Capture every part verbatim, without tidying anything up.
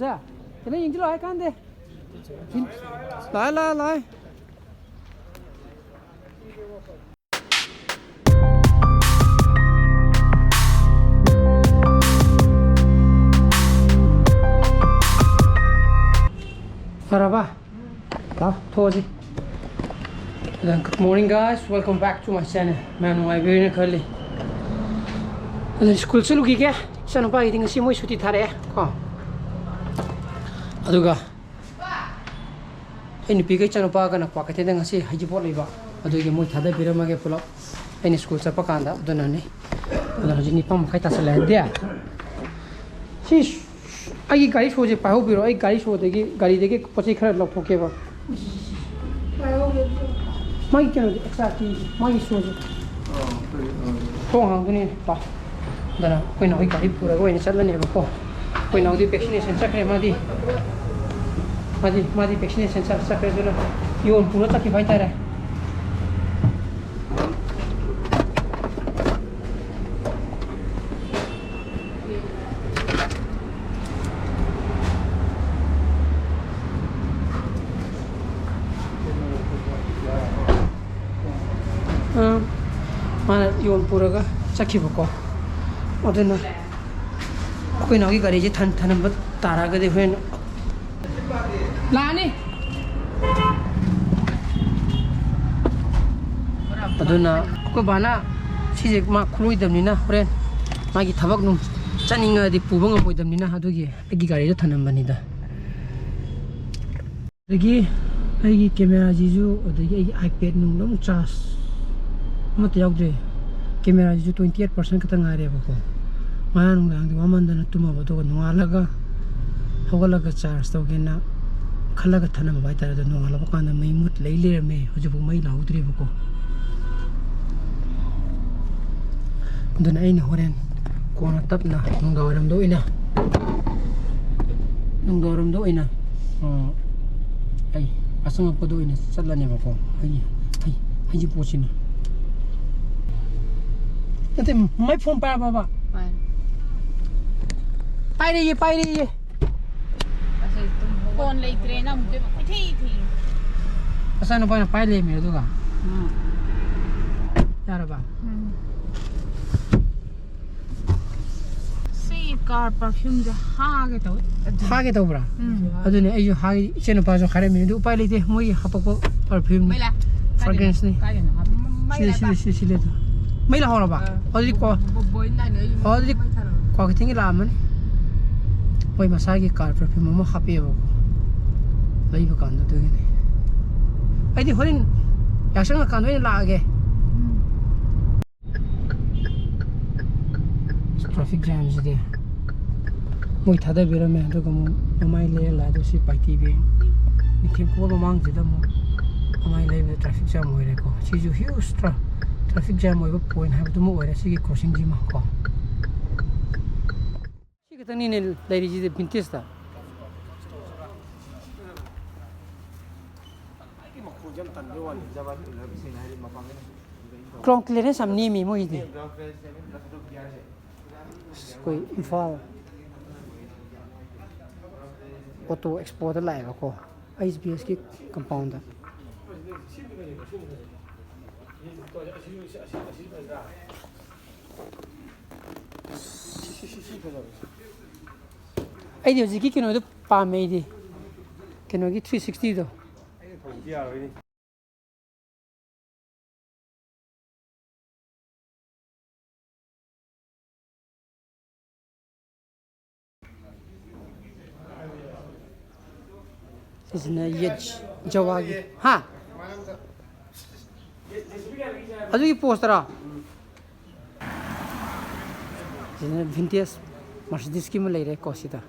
ꯁꯦ, ꯀꯩꯅꯣ ꯌꯦꯡꯁꯤꯜꯂꯣ ꯍꯥꯏ ꯀꯥꯟꯗꯦ꯫ ꯂꯥꯛꯑꯦ, ꯂꯥꯛꯑꯦ, ꯂꯥꯛꯑꯦ꯫ ꯐꯔꯕ? ꯂꯥꯎ, ꯊꯣꯛꯑꯁꯤ꯫ Good morning, guys. Welcome back to my channel. ꯃꯌꯥꯝ ꯅꯨꯡꯉꯥꯏꯕꯤꯔꯦꯅ ꯈꯜꯂꯤ꯫ ꯑꯗꯨ ꯁ꯭ꯀꯨꯜ ꯆꯠꯂꯨꯈꯤꯒꯦ꯫ ꯏꯆꯥꯅꯨꯄꯥꯒꯤꯗꯤ ꯉꯁꯤ ꯃꯣꯏ ꯁꯨꯇꯤ ꯊꯥꯔꯛꯑꯦ ꯀꯣ꯫ ꯑꯗꯨꯒ ꯑꯩ ꯅꯨꯄꯤꯒ ꯏꯆꯥꯅꯨꯄꯥꯒꯅ ꯀ꯭ꯋꯥꯀꯩꯊꯦꯜꯗ ꯉꯁꯤ ꯍꯩꯖꯤꯡꯄꯣꯠ ꯂꯩꯕ꯫ ꯑꯗꯨꯒꯤ ꯃꯣꯏ ꯊꯥꯗꯕꯤꯔꯝꯃꯒꯦ ꯄꯨꯂꯞ꯫ ꯑꯩꯅ ꯁ꯭ꯀꯨꯜ ꯆꯠꯄ ꯀꯥꯟꯗ ꯑꯗꯨꯅꯅꯤ꯫ ꯑꯗꯣ ꯍꯧꯖꯤꯛ ꯅꯤꯄꯥꯟ ꯃꯈꯥꯏ ꯇꯥꯁꯜꯂꯛꯑꯦ꯫ ꯗꯦ, ꯁꯤ ꯑꯩꯒꯤ ꯒꯥꯔꯤ ꯁꯣꯁꯦ ꯄꯥꯏꯍꯧꯕꯤꯔꯣ꯫ ꯑꯩ ꯒꯥꯔꯤ ꯁꯣꯗꯒꯤ, ꯒꯥꯔꯤꯗꯒꯤ ꯄꯣꯠ ꯆꯩ ꯈꯔ ꯂꯧꯊꯣꯛꯀꯦꯕ꯫ ꯃꯥꯒꯤ ꯀꯩꯅꯣꯗꯤ ꯑꯦꯛꯁꯇ꯭ꯔꯥ ꯀꯤ, ꯃꯥꯒꯤ ꯁꯣꯁꯦ꯫ ꯊꯣꯡ ꯍꯥꯡꯗꯣꯏꯅꯦ꯫ ꯄꯥ꯫ ꯑꯗꯨꯅ ꯑꯩꯈꯣꯏ ꯅꯥꯎꯒꯤ ꯒꯥꯔꯤ ꯄꯨꯔꯒ ꯑꯣꯏꯅ ꯆꯠꯂꯅꯦꯕꯀꯣ꯫ ꯑꯩꯈꯣꯏ ꯅꯥꯎꯗꯤ ꯚꯦꯛꯁꯤꯅꯦꯁꯟ ꯆꯠꯈ꯭ꯔꯦ ꯃꯥꯗꯤ꯫ ꯃꯥꯗꯤ, ꯃꯥꯗꯤ ꯚꯦꯛꯁꯤꯅꯦꯁꯟ ꯆꯠ-, ꯆꯠꯈ꯭ꯔꯦ꯫ ꯑꯗꯨꯅ ꯌꯣꯟ ꯄꯨꯔ ꯆꯠꯈꯤꯕ ꯍꯥꯏꯇꯥꯔꯦ꯫ ꯑꯥ, ꯃꯥꯅ ꯌꯣꯟ ꯄꯨꯔꯒ ꯆꯠꯈꯤꯕꯀꯣ꯫ ꯑꯗꯨꯅ ꯑꯩꯈꯣꯏ ꯅꯥꯎꯒꯤ ꯒꯥꯔꯤꯁꯦ ꯊꯟ-, ꯊꯅꯝꯕ ꯇꯥꯔꯛꯑꯒꯗꯤ ꯍꯣꯔꯦꯟ ꯂꯥꯛꯑꯅꯤ꯫ ꯑꯗꯨꯅ ꯑꯩꯈꯣꯏ ꯕꯥꯅ ꯁꯤꯁꯦ ꯃꯥ ꯈꯨꯂꯣꯏꯗꯕꯅꯤꯅ ꯍꯣꯔꯦꯟ ꯃꯥꯒꯤ ꯊꯕꯛ ꯅꯨꯡ ꯆꯠꯅꯤꯡꯉꯗꯤ ꯄꯨꯕ ꯉꯝꯃꯣꯏꯗꯕꯅꯤꯅ ꯑꯗꯨꯒꯤ ꯑꯩꯒꯤ ꯒꯥꯔꯤꯗꯣ ꯊꯅꯝꯕꯅꯤꯗ꯫ ꯑꯗꯒꯤ ꯑꯩꯒꯤ ꯀꯦꯃꯦꯔꯥꯁꯤꯁꯨ, ꯑꯗꯒꯤ ꯑꯩꯒꯤ iPad ꯅꯨꯡ ꯂꯣꯏꯅꯃꯛ ꯆꯥꯔꯖ ꯑꯃꯠꯇ ꯌꯥꯎꯗ꯭ꯔꯦ꯫ ꯀꯦꯃꯦꯔꯥꯁꯤꯁꯨ twenty eight percent ꯈꯛꯇ ꯉꯥꯏꯔꯦꯕꯀꯣ꯫ ꯉꯔꯥꯡ ꯅꯨꯡꯗꯥꯡꯗꯤ ꯋꯥꯃꯟꯗꯅ ꯇꯨꯝꯃꯕ, ꯑꯗꯨꯒ ꯅꯣꯡꯉꯥꯜꯂꯒ, ꯍꯧꯒꯠꯂꯒ ꯆꯥꯔꯖ ꯇꯧꯒꯦꯅ ꯈꯜꯂꯒ ꯊꯅꯝꯕ ꯍꯥꯏꯇꯥꯔꯦ꯫ ꯑꯗꯣ ꯅꯣꯡꯉꯥꯜꯂꯛꯄ ꯀꯥꯟꯗ ꯃꯩ ꯃꯨꯠ ꯂꯩ ꯂꯩꯔꯝꯃꯦ꯫ ꯍꯧꯖꯤꯛꯐꯥꯎ ꯃꯩ ꯂꯥꯛꯍꯧꯗ꯭ꯔꯤꯕꯀꯣ꯫ ꯑꯗꯨꯅ ꯑꯩꯅ ꯍꯣꯔꯦꯟ ꯀꯣꯟꯅ ꯇꯞꯅ ꯅꯨꯡꯗꯥꯡꯋꯥꯏꯔꯝꯗ ꯑꯣꯏꯅ, ꯅꯨꯡꯗꯥꯡꯋꯥꯏꯔꯝꯗ ꯑꯣꯏꯅ, ꯑ, ꯑꯩ ꯑꯆꯪꯉꯛꯄꯗ ꯑꯣꯏꯅ ꯆꯠꯂꯅꯦꯕꯀꯣ꯫ ꯑꯩ, ꯑꯩ, ꯑꯩꯒꯤ ꯄꯣꯠꯁꯤꯅ꯫ ꯅꯠꯇꯦ, ꯃꯥꯏ ꯐꯣꯟ ꯄꯥꯏꯔꯕꯕ? ꯄꯥꯏꯔꯦ꯫ ꯄꯥꯏꯔꯦꯌꯦ, ꯄꯥꯏꯔꯦꯌꯦ꯫ ꯐꯣꯟ ꯂꯩꯇ꯭ꯔꯦꯅ ꯑꯃꯨꯛꯇꯣꯏꯕ ꯀꯣꯏꯊꯤ ꯊꯤꯔꯤ꯫ ꯃꯆꯥꯅꯨꯄꯥꯅ ꯄꯥꯏ ꯂꯩꯔꯝꯃꯦ ꯑꯗꯨꯒ꯫ ꯎꯝ꯫ ꯌꯥꯔꯕ? ꯎꯝ꯫ ꯁꯤ ꯀꯥꯔ ꯄꯔꯐ꯭ꯌꯨꯝꯁꯦ ꯍꯥꯒꯦ ꯇꯧꯋꯦ꯫ ꯍꯥꯒꯦ ꯇꯧꯕ꯭ꯔꯥ? ꯎꯝ꯫ ꯑꯗꯨꯅꯦ ꯑꯩꯁꯨ ꯍꯥꯒꯦ, ꯏꯆꯦ ꯅꯨꯄꯥꯁꯨ ꯍꯥꯏꯔꯝꯃꯤꯅꯦ, ꯑꯗꯨ ꯎꯄꯥꯏ ꯂꯩꯇꯦ, ꯃꯣꯏꯒꯤ ꯍꯥꯄꯛꯄ ꯄꯔꯐ꯭ꯌꯨꯝꯅꯤ꯫ ꯃꯩ ꯂꯥꯛ-, ꯀꯥꯏꯗꯩꯅꯣ? ꯐ꯭ꯔꯦꯒ꯭ꯔꯦꯟꯁꯅꯤ꯫ ꯀꯥꯏꯗꯩꯅꯣ? ꯃꯩ ꯁꯤꯗ, ꯂꯥꯛ-, ꯁꯤꯗ, ꯁꯤꯗ, ꯁꯤꯗ ꯂꯩꯇ꯭ꯔꯣ? ꯃꯩ ꯂꯥꯛꯍꯧꯔꯕ? ꯑꯥ꯫ ꯑꯗꯨꯗꯤ ꯀꯣ-, ꯕꯣ-, ꯕꯣꯏ ꯅꯥꯏꯅ ꯑꯩ ꯑꯣ, ꯑꯗꯨꯗꯤ ꯃꯩ ꯊꯥꯔꯛꯑꯣ꯫ ꯀ꯭ꯋꯥꯀꯩꯊꯦꯜꯒꯤ ꯂꯥꯛꯑꯝꯃꯅꯤ꯫ ꯃꯣꯏ ꯃꯁꯥꯒꯤ ꯀꯥꯔ ꯄꯔꯐ꯭ꯌꯨꯝ ꯑꯃ ꯍꯥꯞꯄꯛꯑꯦꯕꯀꯣ꯫ ꯂꯩꯕ ꯀꯥꯟꯗ ꯑꯗꯨꯒꯤꯅꯤ꯫ ꯑꯩꯗꯤ ꯍꯣꯔꯦꯟ ꯌꯥꯁꯪꯉꯀꯥꯟꯗ ꯑꯣꯏꯅ ꯂꯥꯛꯑꯒꯦ꯫ ꯎꯝ꯫ ꯇ꯭ꯔꯥꯐꯤꯛ ꯖꯥꯝꯁꯤꯗꯤ ꯃꯣꯏ ꯊꯥꯗꯕꯤꯔꯝꯃꯦ, ꯑꯗꯨꯒ ꯑꯃꯨꯛ ꯃꯃꯥꯏ ꯂꯩꯔ ꯂꯥꯛꯑꯦ꯫ ꯑꯗꯨ ꯁꯤ ꯄꯥꯏꯇꯤ ꯕꯦꯡ ꯅꯤꯡꯊꯦꯝ ꯈꯨꯕꯝ ꯃꯃꯥꯡꯁꯤꯗ ꯑꯃꯨꯛ ꯃꯃꯥꯏ ꯂꯩꯕꯗ ꯇ꯭ꯔꯥꯐꯤꯛ ꯖꯥꯝ ꯑꯣꯏꯔꯦꯀꯣ꯫ ꯁꯤꯁꯨ ꯍ꯭ꯌꯨꯁ ꯇ꯭ꯔꯥ-, ꯇ꯭ꯔꯥꯐꯤꯛ ꯖꯥꯝ ꯑꯣꯏꯕ ꯄꯣꯏꯟ ꯍꯥꯏꯕꯗꯨꯃ ꯑꯣꯏꯔꯦ ꯁꯤꯒꯤ ꯀ꯭ꯔꯣꯁꯤꯡꯁꯤꯃ ꯀꯣ꯫ ꯁꯤ ꯈꯛꯇꯪꯅꯤꯅꯦ ꯂꯩꯔꯤꯁꯤꯗꯤ ꯚꯤꯟꯇꯦꯖꯇ꯫ ꯃꯈꯣꯟꯁꯦ ꯌꯥꯝ ꯇꯟꯕꯩ ꯋꯥꯅꯤ꯫ ꯒ꯭ꯔꯥꯎꯟ ꯀ꯭ꯂꯤꯌꯥꯔꯦꯟꯁ ꯌꯥꯝ ꯅꯦꯝꯃꯤ ꯃꯣꯏꯒꯤꯗꯤ꯫ ꯑꯩꯈꯣꯏ ꯏꯝꯐꯥꯜ ꯑꯣꯇꯣ ꯑꯦꯛꯁꯄꯣꯗ ꯂꯥꯛꯑꯦꯕꯀꯣ, ꯑꯩꯆ ꯕꯤ ꯑꯦꯁꯀꯤ ꯀꯝꯄꯥꯎꯟꯗ꯫ ꯑꯩꯗꯤ ꯍꯧꯖꯤꯛꯀꯤ ꯀꯩꯅꯣꯗꯣ ꯄꯥꯝꯃꯦ, ꯑꯩꯗꯤ ꯀꯩꯅꯣꯒꯤ ꯊ꯭ꯔꯤ ꯁꯤꯛꯁꯇꯤꯗꯣ꯫ ꯁꯤꯁꯤꯅ ꯌꯦꯠ ꯖꯋꯥꯒꯤ꯫ ꯍꯥ? ꯑꯗꯨꯒꯤ ꯄꯣꯁꯇꯔꯣ? ꯁꯤꯅ ꯚꯤꯟꯇꯦꯖ ꯃꯔꯁꯤꯗꯤꯁꯀꯤ ꯑꯃ ꯂꯩꯔꯦꯀꯣ ꯁꯤꯗ꯫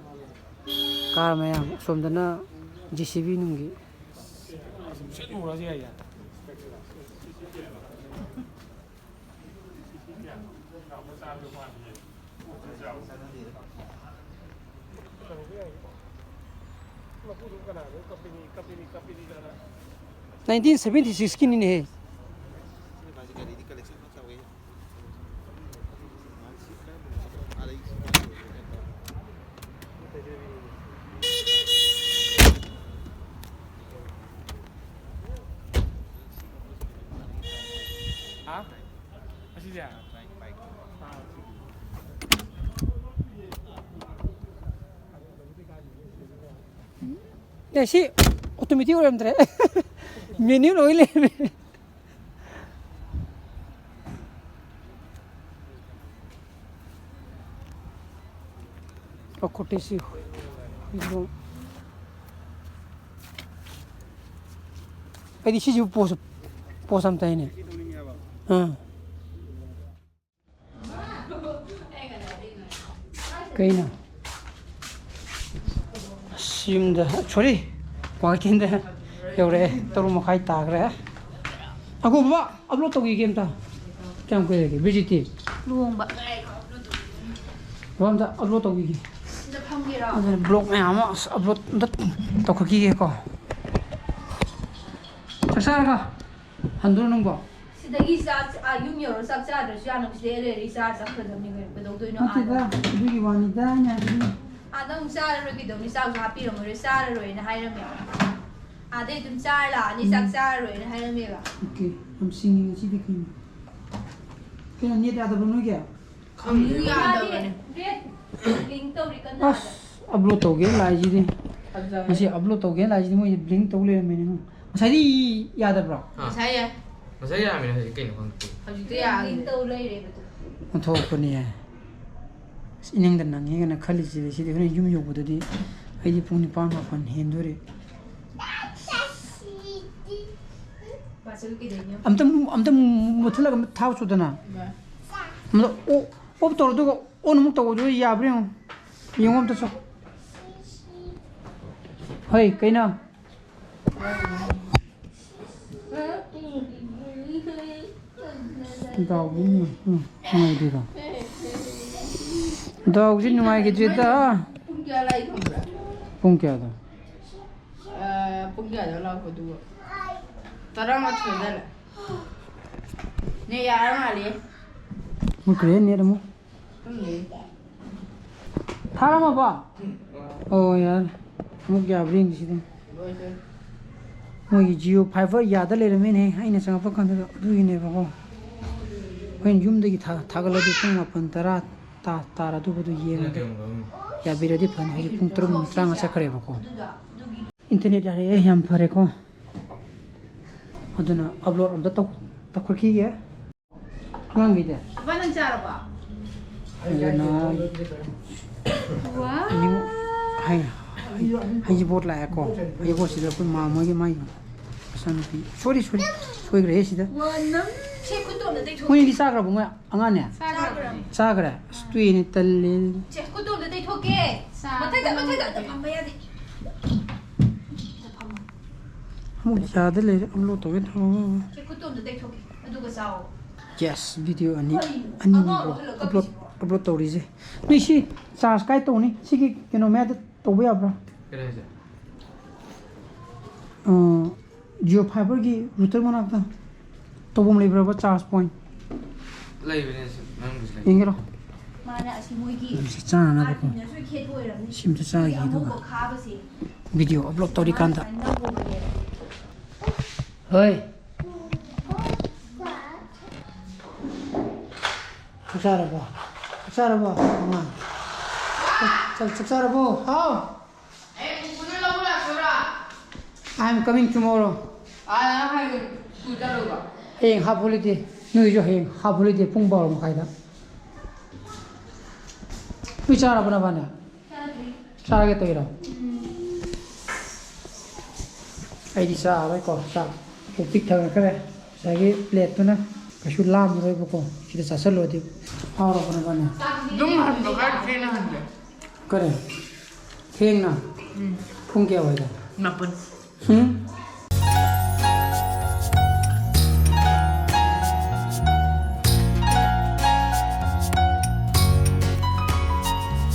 ꯀꯥꯔ ꯃꯌꯥꯝ ꯑꯁꯣꯝꯗꯅ ꯖꯦ ꯁꯤ ꯕꯤ ꯅꯨꯡꯒꯤ꯫ ꯅꯥꯏꯟꯇꯤꯟ ꯁꯚꯦꯟꯇꯤ ꯁꯤꯛꯁꯀꯤꯅꯤꯅꯦꯍꯦ꯫ A, C automatic ꯑꯣꯏꯔꯝꯗ꯭ꯔꯦ꯫ Manual ꯑꯣꯏ ꯂꯩꯔꯝꯃꯦ꯫ ꯄꯀꯣꯇꯤꯁꯤ꯫ ꯑꯩꯗꯤ ꯁꯤꯁꯨ ꯄꯣꯁ, ꯄꯣꯁ ꯌꯥꯝ ꯇꯥꯏꯅꯦ꯫ ꯑꯥ꯫ ꯀꯩꯅꯣ? ꯑꯁ, ꯌꯨꯝꯗ, sorry, ꯀ꯭ꯋꯥꯀꯩꯊꯦꯜꯗ ꯌꯧꯔꯛꯑꯦ꯫ ꯇꯔꯨꯛ ꯃꯈꯥꯏ ꯇꯥꯈ꯭ꯔꯦ꯫ ꯑꯒꯣ, ꯕꯕꯥ, upload ꯇꯧꯈꯤꯒꯦ ꯑꯝꯇ꯫ ꯀꯌꯥꯝ ꯀꯨꯏꯔꯒꯦ? ꯕꯤꯖꯤꯇꯤ? ꯂꯨꯍꯣꯡꯕ꯫ ꯕꯕꯥ, ꯑꯝꯇ upload ꯇꯧꯈꯤꯒꯦ꯫ ꯁꯤꯗ ꯐꯝꯒꯦꯔꯣ? ꯑꯗꯨꯅ vlog ꯃꯌꯥꯝ ꯑꯃ ꯑꯁ upload ꯑꯝꯇ ꯇꯧꯈꯠꯈꯤꯒꯦꯀꯣ꯫ ꯆꯥꯛ ꯆꯥꯔꯒ ꯍꯟꯗꯣꯏꯔꯣ ꯅꯪꯕꯣ? ꯁꯤꯗꯒꯤ ꯆꯥꯛ, ꯑꯥ, ꯌꯨꯝ ꯌꯧꯔ ꯆꯥꯛ ꯆꯥꯗ꯭ꯔꯁꯨ ꯌꯥꯅꯕ ꯁꯤꯗ ꯑꯦꯔ ꯑꯦꯔꯤ ꯆꯥꯔ ꯆꯠꯈ꯭ꯔꯗꯕꯅꯤ ꯀꯩꯅꯣ꯫ ꯀꯩꯗꯧꯗꯣꯏꯅꯣ ꯅꯠꯇꯦꯗ, ꯑꯥꯗ? ꯑꯗꯨꯒꯤ ꯋꯥꯅꯤꯗ ꯑꯩꯅ ꯍꯥꯏꯕꯗꯤ꯫ ꯑꯥꯗ ꯑꯃꯨꯛ ꯆꯥꯔꯔꯣꯏ ꯀꯩꯗꯧꯅꯤ? ꯆꯥꯛꯁꯨ ꯍꯥꯞꯄꯤꯔꯝꯃꯔꯣꯏ, ꯆꯥꯔꯔꯣꯏꯅ ꯍꯥꯏꯔꯝꯃꯦ꯫ ꯑꯥꯗꯩ ꯑꯗꯨꯝ ꯆꯥꯔ ꯂꯥꯛꯑꯅꯤ, ꯆꯥꯛ ꯎꯝ꯫ ꯆꯥꯔꯔꯣꯏꯅ ꯍꯥꯏꯔꯝꯃꯦꯕ꯫ ꯑꯣꯀꯦ, ꯌꯥꯝ ꯁꯤꯡꯉꯤ ꯉꯁꯤꯗꯤ ꯀꯩꯅꯣ꯫ ꯀꯩꯅꯣ, net ꯌꯥꯗꯕ꯭ꯔꯣ ꯅꯣꯏꯒꯤ? ꯑꯃꯨꯛ ꯌꯥꯗꯕꯅꯦ꯫ ꯃꯥꯗꯤ red link ꯇꯧꯔꯤ ꯀꯟꯅ ꯑꯁ, ꯑꯥꯗ꯫ Upload ꯇꯧꯒꯦ ꯂꯥꯛꯏꯁꯤꯗꯤ꯫ ꯐꯖꯕꯅꯦ꯫ ꯉꯁꯤ upload ꯇꯧꯒꯦ ꯂꯥꯛꯏꯁꯤꯗꯤ ꯃꯣꯏ blink ꯇꯧ ꯂꯩꯔꯝꯃꯦꯅꯦ꯫ ꯉꯁꯥꯏꯗꯤ ꯌꯥꯗꯕ꯭ꯔꯣ? ꯑꯥ꯫ ꯉꯁꯥꯏ ꯌꯥꯏ꯫ ꯉꯁꯥꯏ ꯌꯥꯔꯝꯃꯤꯅꯦ, ꯍꯧꯖꯤꯛ ꯀꯩꯅꯣ ꯈꯪꯗꯦ꯫ ꯍꯧꯖꯤꯛꯇꯤ ꯌꯥꯔꯦ꯫ Blink ꯇꯧ ꯂꯩꯔꯦꯕ ꯑꯗꯨ꯫ ꯑꯣꯟꯊꯣꯛꯄꯅꯤ꯫ ꯑꯁ, ꯏꯅꯪꯗ ꯅꯪꯉꯦꯒꯅ ꯈꯜꯂꯤꯁꯤꯗꯤ, ꯁꯤꯗꯤ ꯍꯣꯔꯦꯟ ꯌꯨꯝ ꯌꯧꯕꯗꯗꯤ ꯑꯩꯗꯤ ꯄꯨꯡ ꯅꯤꯄꯥꯟ ꯃꯥꯄꯟ ꯍꯦꯟꯗꯣꯔꯦ꯫ ꯕꯥꯆꯧ ꯀꯩꯗꯧꯔꯤꯅꯣ? ꯑꯝꯇ, ꯑꯝꯇ ꯃꯨꯠꯊꯠꯂꯒ ꯑꯝꯇ ꯊꯥꯎ ꯆꯣꯗꯅ꯫ ꯌꯥꯏ꯫ ꯑꯝꯇ ꯑꯣ-, off ꯇꯧꯔꯣ, ꯑꯗꯨꯒ on ꯑꯃꯨꯛ ꯇꯧꯕꯗꯨ ꯌꯥꯕ꯭ꯔꯥ ꯌꯦꯡꯉꯣ꯫ ꯌꯦꯡꯉꯣ ꯑꯝꯇ ꯆꯣ꯫ ꯍꯣꯏ, ꯀꯩꯅꯣ? ꯗꯥꯎꯗꯤ ꯅꯨꯡꯉꯥꯏ-, ꯎꯝ, ꯅꯨꯡꯉꯥꯏꯇꯦꯗ꯫ ꯗꯥꯎꯁꯤ ꯅꯨꯡꯉꯥꯏꯈꯤꯗ꯭ꯔꯦꯗ꯫ ꯄꯨꯡ ꯀꯌꯥ ꯂꯥꯛꯏ ꯈꯪꯕ꯭ꯔꯥ? ꯄꯨꯡ ꯀꯌꯥꯗ? ꯑ, ꯄꯨꯡ ꯀꯌꯥꯗ ꯂꯥꯛꯄꯗꯨꯕꯨ? ꯇꯔꯥꯃꯥꯊꯣꯏ ꯑꯗꯥꯏꯗ꯫ ꯅꯦ ꯌꯥꯔ ꯃꯥꯜꯂꯦ꯫ ꯃꯨꯠꯈ꯭ꯔꯦ net ꯑꯃꯨꯛ꯫ ꯈꯪꯗꯦ꯫ ꯊꯥꯔꯝꯃꯕꯣ? ꯑꯣ, ꯌꯥꯔꯦ꯫ ꯑꯃꯨꯛ ꯌꯥꯕ꯭ꯔꯥ ꯌꯦꯡꯁꯤꯗꯤ꯫ ꯂꯣꯏꯈ꯭ꯔꯦ꯫ ꯃꯣꯏꯒꯤ Jio fiber ꯌꯥꯗ ꯂꯩꯔꯝꯃꯦꯅꯦ, ꯑꯩꯅ ꯆꯪꯉꯛꯄ ꯀꯥꯟꯗꯨꯗ, ꯑꯗꯨꯒꯤꯅꯦꯕꯀꯣ꯫ ꯑꯩꯈꯣꯏꯅ ꯌꯨꯝꯗꯒꯤ ꯊꯥ- ꯊꯥꯒꯠꯂꯗꯤ ꯄꯨꯡ ꯃꯥꯄꯟ ꯇꯔꯥ ꯇꯥ- ꯇꯥꯔ ꯑꯗꯨꯕꯨꯗꯨ ꯌꯦꯡꯉꯒ ꯌꯥꯕꯤꯔꯗꯤ ꯐꯅꯤ꯫ ꯍꯧꯖꯤꯛ ꯄꯨꯡ ꯇꯔꯨꯛ ꯃꯤꯅꯤꯠ ꯇꯔꯥꯃꯉꯥ ꯆꯠꯈ꯭ꯔꯦꯕꯀꯣ꯫ ꯏꯟꯇꯔꯅꯦꯠ ꯌꯥꯔꯦ, ꯌꯥꯝ ꯐꯔꯦꯀꯣ꯫ ꯑꯗꯨꯅ ꯑꯞꯂꯣꯗ ꯑꯝꯇ ꯇꯧ- ꯇꯧꯈꯠꯈꯤꯒꯦ꯫ ꯑꯉꯥꯡꯒꯤꯗꯤ? ꯑꯕꯥ, ꯅꯪ ꯆꯥꯔꯕꯣ? ꯑꯗꯨꯅ ꯋꯥ꯫ ꯍꯩ- ꯍꯩꯖꯤꯕꯣꯠ ꯂꯥꯛꯑꯦꯀꯣ꯫ ꯍꯩꯖꯤꯕꯣꯠꯁꯤꯗ ꯑꯩꯈꯣꯏ ꯃꯥ ꯃꯣꯏꯒꯤ ꯃꯥꯏ ꯃꯆꯥꯅꯨꯄꯤ꯫ ꯁꯣꯔꯤ, ꯁꯣꯔꯤ꯫ ꯁꯣꯏꯈ꯭ꯔꯦꯍꯦ ꯁꯤꯗ꯫ ꯋꯥ, ꯅꯪ ꯁꯦ ꯈꯨꯠꯇꯣ ꯑꯝꯇ ꯇꯩꯊꯣꯛ꯫ ꯃꯣꯏꯅꯤꯗꯤ ꯆꯥꯈ꯭ꯔꯕꯣ ꯃꯣꯏ ꯑꯉꯥꯡꯅꯦ? ꯆꯥꯈ꯭ꯔꯕꯅꯦ꯫ ꯆꯥꯈ꯭ꯔꯦ? ꯑꯁ, ꯇꯨꯏꯅꯦ, ꯇꯜꯂꯦ꯫ ꯁꯦ ꯈꯨꯠꯇꯣ ꯑꯝꯇ ꯇꯩꯊꯣꯛꯀꯦ꯫ ꯆꯥ-꯫ ꯃꯊꯛꯇ, ꯃꯊꯛꯇ ꯑꯝꯇ ꯐꯝꯕ ꯌꯥꯗꯦ꯫ ꯑꯝꯇ ꯐꯝꯃꯣ꯫ ꯑꯃꯨꯛ ꯌꯥꯗ ꯂꯩꯔꯦ, ꯑꯞꯂꯣꯗ ꯇꯧꯒꯦ ꯇꯧꯔꯒ꯫ ꯁꯦ ꯈꯨꯠꯇꯣ ꯑꯝꯇ ꯇꯩꯊꯣꯛꯀꯦ, ꯑꯗꯨꯒ ꯆꯥꯎ꯫ ꯌꯦꯁ, ꯚꯤꯗꯤꯑꯣ ꯑꯅꯤ, ꯀꯔꯤꯅꯣ? ꯑꯅꯤꯅꯤꯀꯣ ꯑꯉꯥꯡ ꯑꯍꯜꯂ ꯑꯞꯂꯣꯗ, ꯀꯞꯄꯤꯁꯤꯕꯣ? ꯑꯞꯂꯣꯗ ꯇꯧꯔꯤꯁꯦ꯫ ꯅꯣꯏ ꯁꯤ ꯆꯥꯔꯖ ꯀꯥꯏ ꯇꯧꯅꯤ? ꯁꯤꯒꯤ ꯀꯩꯅꯣ ꯃꯌꯥꯗ ꯇꯧꯕ ꯌꯥꯕ꯭ꯔꯥ? ꯀꯩꯅꯣ ꯍꯥꯏꯁꯦ? ꯑ, ꯖꯤꯑꯣ ꯐꯥꯏꯕꯔꯒꯤ ꯔꯨꯇꯔ ꯃꯅꯥꯛꯇ ꯇꯧꯐꯝ ꯂꯩꯕ꯭ꯔꯕ ꯆꯥꯔꯖ ꯄꯣꯏꯟ? ꯂꯩꯕꯅꯦ, ꯁꯤ ꯃꯅꯨꯡꯗꯁꯨ ꯂꯩ꯫ ꯌꯦꯡꯒꯦꯔꯣ? ꯃꯥꯅ ꯑꯁꯤ ꯃꯣꯏꯒꯤ ꯁꯤ ꯆꯥꯅꯅꯕꯀꯣ꯫ ꯑꯥꯔꯇꯤꯅꯁꯨ ꯈꯦꯠꯄ ꯑꯣꯏꯔꯝꯅꯤ꯫ ꯁꯤ ꯑꯝꯇ ꯆꯥꯈꯤꯒꯦ, ꯑꯗꯨꯒ ꯑꯉꯧꯕ ꯈꯥꯕꯁꯦ꯫ Video upload ꯇꯧꯔꯤꯀꯥꯟꯗ꯫ ꯁꯨꯃꯥꯏꯅ ꯅꯝꯃꯨꯕꯅꯦꯕ꯫ ꯍꯣꯏ꯫ ꯆꯥꯛ ꯆꯥꯔꯕꯣ? ꯆꯥꯛ ꯆꯥꯔꯕꯣ? ꯑꯉꯥꯡ꯫ ꯆꯥꯛ, ꯆꯥꯛ ꯆꯥꯔꯕꯣ? ꯍꯥꯎ꯫ ꯑꯩ ꯄꯨꯄꯨꯗ ꯂꯧꯕ ꯂꯥꯛꯇꯣꯏꯔꯥ? I am coming tomorrow. ꯑꯥ, ꯅꯪ ꯍꯌꯦꯡ ꯁ꯭ꯀꯨꯜ ꯆꯠꯂꯨꯕ? ꯍꯌꯦꯡ half holiday꯫ ꯅꯣꯏꯁꯨ ꯍꯌꯦꯡ half holiday ꯄꯨꯡ ꯕꯥꯔꯣ ꯃꯈꯥꯏꯗ꯫ ꯅꯣꯏ ꯆꯥꯔꯕꯣ ꯅꯕꯥꯅꯤ? ꯆꯥꯗ꯭ꯔꯤ꯫ ꯆꯥꯔꯒꯦ ꯇꯧꯔꯤꯔꯣ? ꯎꯝ꯫ ꯑꯩꯗꯤ ꯆꯥꯔꯔꯣꯏꯀꯣ, ꯆꯥꯛ ꯄꯨꯛ ꯄꯤꯛ ꯊꯟꯒꯠꯈ꯭ꯔꯦ꯫ ꯉꯁꯥꯏꯒꯤ ꯄ꯭ꯂꯦꯠꯇꯨꯅ ꯀꯩꯁꯨ ꯂꯥꯝꯃꯔꯣꯏꯕꯀꯣ꯫ ꯁꯤꯗ ꯆꯥꯁꯤꯜꯂꯨꯔꯗꯤ ꯍꯥꯎꯔꯕꯣ ꯅꯕꯥꯅꯤ? ꯑꯗꯨꯝ ꯍꯟꯕ ꯈꯔ ꯊꯦꯡꯅ ꯍꯟꯒꯦ꯫ ꯀꯔꯤ? ꯊꯦꯡꯅ? ꯎꯝ꯫ ꯄꯨꯡ ꯀꯌꯥꯋꯥꯏꯗ? ꯃꯥꯄꯟ꯫ ꯍꯨꯝ?